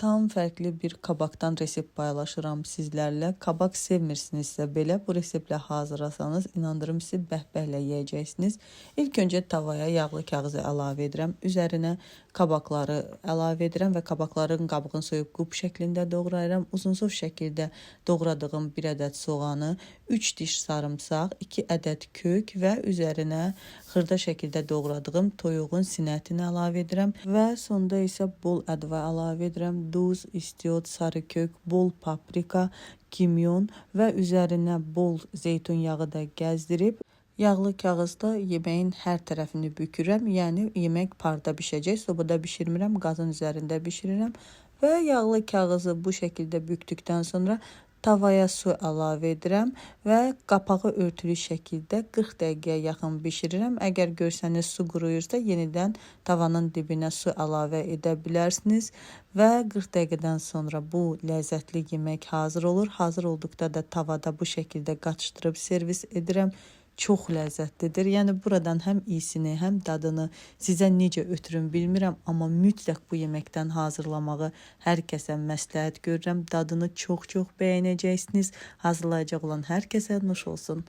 Tam fərqli bir kabaktan resept paylaşıram sizlərlə. Kabak sevmirsinizsə belə bu reseptlə hazırlasanız inandırım sizi bəhbəhlə yeyəcəksiniz. İlk öncə tavaya yağlı kağızı əlavə edirəm. Üzərinə kabakları əlavə edirəm və kabakların qabığını soyub qub şəklində doğrayıram. Uzunsov şəkildə doğradığım bir ədəd soğanı, 3 diş sarımsaq, 2 ədəd kök və üzərinə xırda şəkildə doğradığım toyuğun sinətini əlavə edirəm və sonda isə bol ədva əlavə edirəm. Duz, istiot, sarı kök, bol paprika, kimyon və üzərinə bol zeytun yağı da gəzdirib yağlı kağızda yeməyin hər tərəfini bükürəm. Yəni yemək parda bişəcək. Sobada bişirmirəm, qazın üzərində bişirirəm və yağlı kağızı bu şəkildə bükdükdən sonra tavaya su əlavə edirəm və qapağı örtülü şəkildə 40 dəqiqəyə yaxın bişirirəm. Əgər görsəniz su quruyursa, yenidən tavanın dibinə su əlavə edə bilərsiniz və 40 dəqiqədən sonra bu ləzzətli yemək hazır olur. Hazır olduqda da tavada bu şəkildə qatışdırıb servis edirəm. Çox ləzzətlidir. Yəni buradan həm iyisini, həm dadını sizə necə ötürüm bilmirəm, amma mütləq bu yeməkdən hazırlamağı hər kəsə məsləhət görürəm. Dadını çox-çox bəyənəcəksiniz. Hazırlayacaq olan hər kəsə nuş olsun.